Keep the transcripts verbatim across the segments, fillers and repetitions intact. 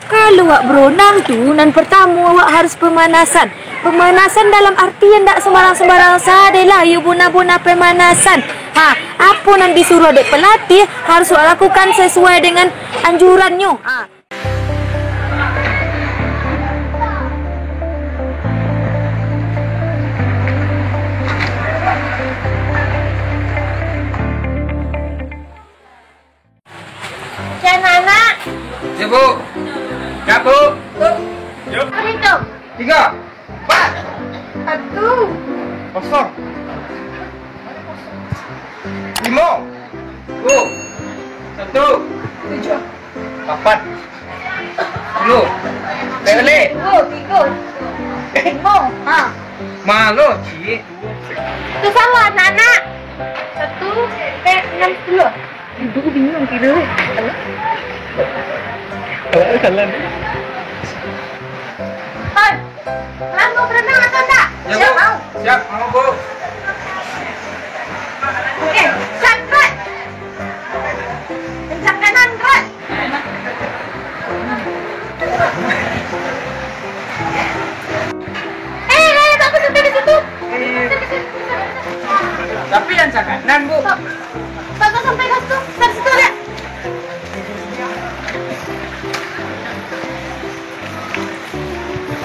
Kalau awak berenang tu, nan pertamo awak harus pemanasan. Pemanasan dalam artian ndak sembarang-sembarang sadai lah, iyo bona-bona pemanasan. Ha, apo nan disuruah dek pelatih, harus awak lakukan sesuai dengan anjurannyo. Ha. Cek anak-anak. Ya, Bu. Ya, Bu. Bu. Yuk. Berhitung. Tiga. Empat. Satu. Kosong. Lima. Bu. Satu. Tujuh. Lapan. Sepuluh. Balik. Dua, tiga. Lima. Ha. Malo, cik. Tu salah, anak-anak. Satu, empat, enam, sepuluh. Ibu bingung kira. Salah. Hai, lama berenang atau enggak? Ya, Bu. Siap, mau. Siap, mau, Bu. Oke, siap, gerak. Kencang kanan, gerak. Eh, eh, bagus, sampai di situ. Tapi yang sangat nan, Bu. Bagus, sampai ke situ. Dari situ, lihat.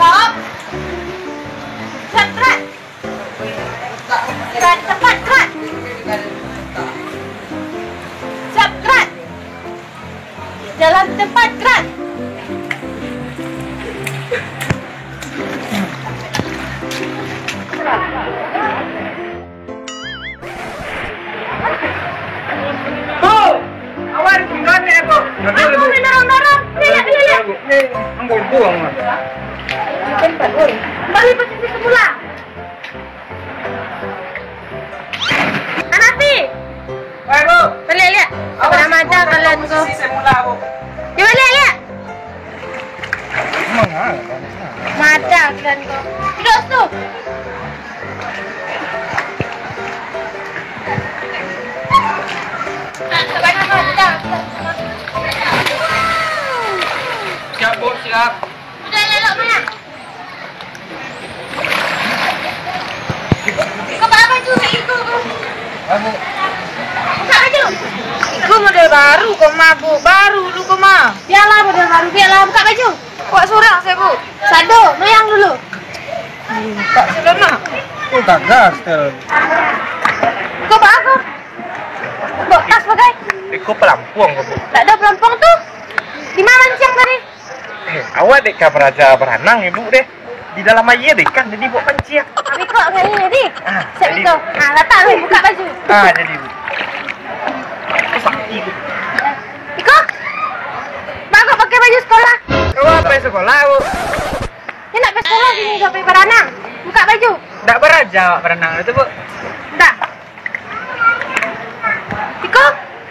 Stop. Siap, gerak. Gerak, cepat, gerak. Siap, gerak. Jalan cepat, gerak. Bu, awan, tinggal ni, Bu. Aku mendorong-dorong. Lihat, lihat, lihat. Ni, anggur buang, Mas. Kembali posisi semula. Anapi! Woi, Bu! Baliak, liak. Awas, kurang ajar kalian ko. Posisi semula, Bu. Cubo liak, liak. Manga, manga. Mada kalian ko. Duduak situ. Siap, Bu, siap. Sudah elok-elok mah. Kau pakai baju kat iko ko. Baru. Buka baju. Iko model baru ko mah, Bu. Baru lu ko mah. Bialah model baru, bialah buka baju. Buat surang saya, Bu. Sado, noyang dulu. Tak sudah mah. Oh, gagal setel. Kau apa kau? Bawa tas pakai. Iko pelampuang ko, Bu. Tak ada pelampuang tu. Di mana mancing tadi? Eh, awak dek ka baraja baranang, Ibu, deh. Di dalam aia deh kan, jadi buat panciang. Tapi kok kayak ini, di? Ah, siap jadi, Iko. Ah, datang ni, buka baju. Ah, jadi, Bu. Oh, sakti, Bu. Iko, bagus pakai baju sekolah. Kau apa sekolah, Bu? Dia nak pergi sekolah gini, udah pergi berenang. Buka baju. Ndak baraja awak berenang itu, Bu. Ndak. Iko,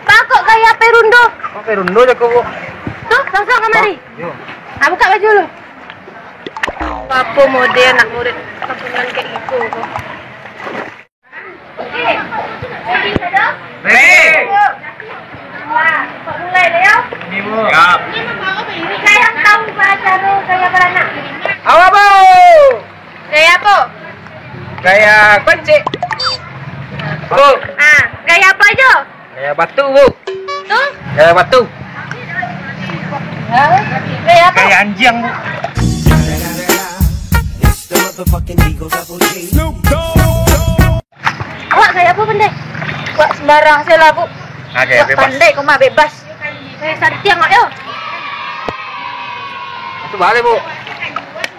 takut gaya perundo. Oh, perundo je ko, Bu. Tuh, langsung kamari. Yo. Ah, buka baju lu. Apa model anak murid kampungan kayak itu, Bu? Oke. Ready, satu. Ready. Wah, kok mulai dah, yo? Ini, Bu. Siap. Saya tahu cara gaya beranak. Awak, Bu. Gaya apa? Gaya koncik. Bu. Ah, gaya apa aja? Gaya batu, Bu. Tu? Gaya batu. Gaya apa? Gaya anjing, Bu. Awak gaya apa, pandai? Awak sembarang saja lah, Bu. Ah, gaya bebas. Awak pandai, kau mah bebas. Gaya santiang awak, yo. Itu balik, Bu.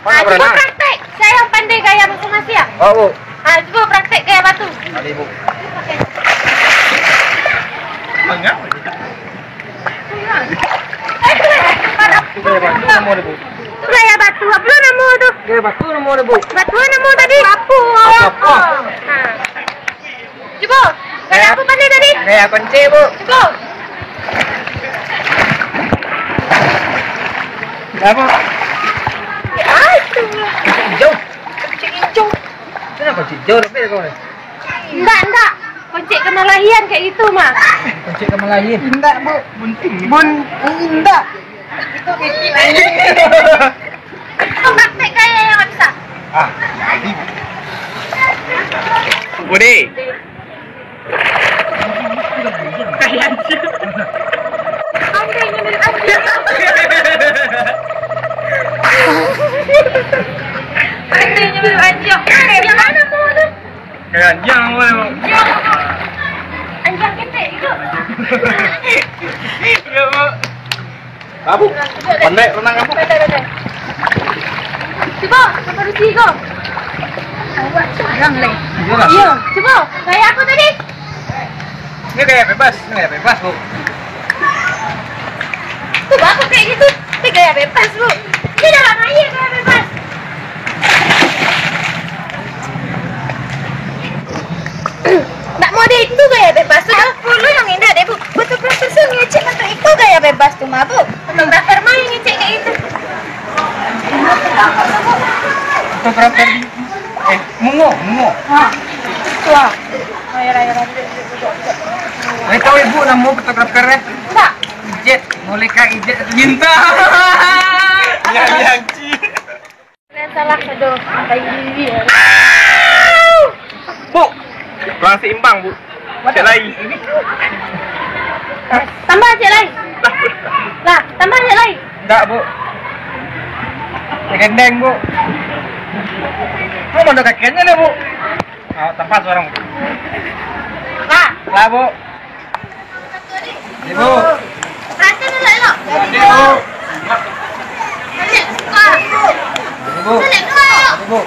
Kau nak berenang? Ah, cuba praktek. Saya yang pandai gaya masing-masing, ya? Oh, Bu. Ah, cuba praktek gaya batu. Balik, Bu. Mangap. Itu gaya batu nama dia, Bu. Itu gaya batu. Apa nama tu? Gaya batu nama dia, Bu. Batu nama tadi? Batu. Apa? Ha. Cuba. Gaya apa pandai tadi? Gaya koncik, Bu. Cuba. Gaya apa? Ah, itu. Hijau. Koncik hijau. Kenapa koncik hijau tapi kau ni? Ndak, ndak. Koncik kemalahian kayak gitu mah. Koncik kemalahian? Ndak, Bu. Bunting. Bun, ndak. Itu pipik anjing. Itu praktek gaya yang nggak bisa. Ah, jadi. Budi. Kayak anjing. Andainya mirip anjing. Andainya mirip anjing. Yang mana mau tu? Kayak anjing mau emang. Anjing ketek itu. Iya, Bu. Babu, pandai renang kamu? Pandai, pandai. Cuba, cuba Rusi ko. Awak curang leh. Iyalah. Iya, cuba. Gaya apa tadi? Ini gaya bebas, ini gaya bebas, Bu. Cuba aku kayak gitu. Ini gaya bebas, Bu. Ini dalam air gaya bebas. Nak model itu gaya bebas tu, Bu. Aku lu yang indah deh, Bu. Fotografer tu ngecek untuk itu gaya bebas tu mah, Bu. Fotografer mah yang ngecek kayak itu. Fotografer, eh, Mungo, Mungo. Ha. Itu ah. Ayo, ayo, ayo. Boleh tahu Ibu nama fotografer, eh? Enggak. Ijat, boleh Kak Ijat bintang. Iya, iya, Ci. Kalian salah satu. Bu, kurang seimbang, Bu. Cek lai. Tambah cek lai. Lah, tambah cek lai. Enggak, Bu. Gendeng, Bu. Mau mandok kakiannya lah, Bu. Ah, tambah seorang, Bu. Lah. Lah, Bu. Ibu. Ibu. Ibu.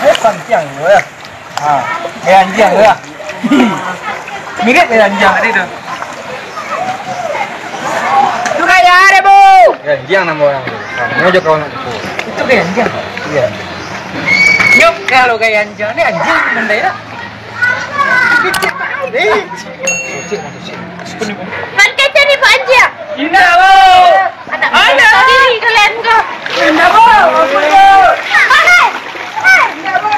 Eh, pantiang dulu ya. Ah, eh, anjing lah. Mirip dengan anjing tadi tu. Itu kayak ada, Bu. Ya, anjing nama orang tu. Kamu aja kawan aku. Itu kayak anjing. Iya. Yuk, kalau kayak anjing ni anjing benda ya. Eh. Kan kecil ni, Pak Anjing. Indah, Bu. Anak muda diri kalian ko. Indah, Bu. Ampun, Bu. Hai. Hai. Indah, Bu.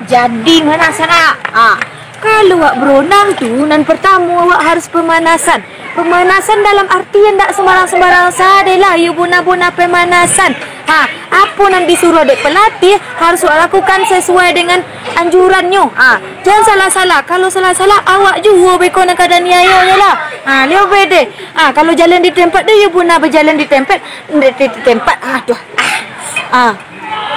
Jadi, ngana sanak? Ah, kalau awak beronang tu, nan pertamo awak harus pemanasan. Pemanasan dalam artian ndak sembarang-sembarang sadai lah, iyo bona-bona pemanasan. Ha, apo nan disuruah dek pelatih, harus awak lakukan sesuai dengan anjurannyo. Ha, jan salah-salah. Kalau salah-salah, awak juo beko nan ka dianiayo nyo lah. Ha, lio bede. Ha, kalau jalan di tempat tu, iyo bona bajalan di tempat, di, di, di tempat. Aduh. Ah. Ah.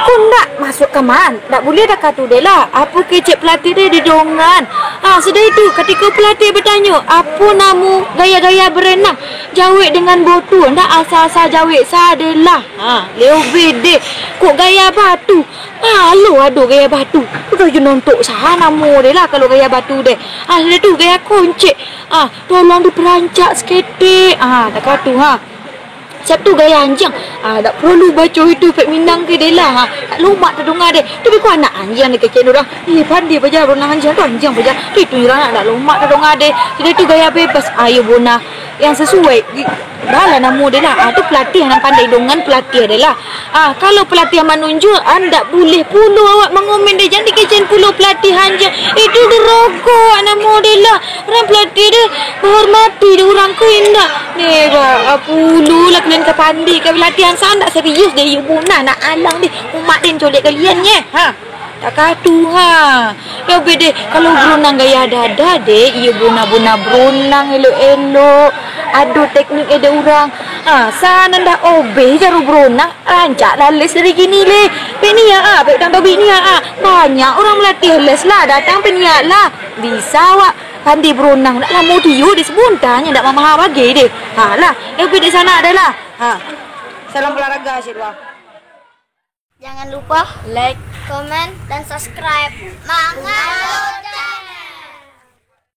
Ko ndak masuak ka man, ndak buliah dakatu deh lah. Apo kecek pelatih deh didongan. Ah, sudah itu, katiko pelatih batanyo, apo namo gaya-gaya berenang, jawek dengan botu, ndak asa-asa jawek sadeh lah. Ha, leo bedeh. Kok gaya batu? Malu ado gaya batu. Udah jo nontok saha namo deh lah kalau gaya batu deh. Ah, sudah tu gaya koncek. Ah, tolong diperancak saketek. Ah, dakatu ha. Siap tu gaya anjiang. Ah, dak porlu baco itu pek Minang ke deh lah. Ah, dak lomak tadonga deh. Tapi ko anak anjiang dikecek urang. Ih, pandai baja urang anjiang tu, anjiang baja. Tu itu urang dak lomak tadonga deh. Sudah tu gaya bebas. Ayo bona. Yang sesuai. Dah lah namo deh lah. Ah, tu pelatih nan pandai dongan pelatih deh lah. Ah, kalau pelatih manunjuk, ah, ndak buleh pulo awak mangomen deh. Jan dikecekan pulo pelatih anjiang. Itu duroko awak namo deh lah. Urang pelatih deh, bahormati deh urang ko indak. Neh, ba, apo lu lah kalian ka pandai ka latihan sandak serius deh, iyo bona nak alang deh. Umak den colek kalian nye. Ha. Dakatu ha. Yo be deh, kalau beronang gaya dada deh, iyo bona-bona beronang elok-elok. Ado teknik ede urang. Ha, sanan dah obeh jaro beronang, rancak lah les dari kini leh. Pek niya ah, pek tang tobik niya ah. Banyak urang melatih les lah, datang pek niya lah. Bisa awak. Pandai beronang, ndak lamo tu yo, deh, sabuntanyo ndak mamaha bagai deh. Ha lah, yo pai dek sanak dah lah. Ha. Salam olahraga, Sirwa. Jangan lupa like, komen, dan subscribe. Mangayo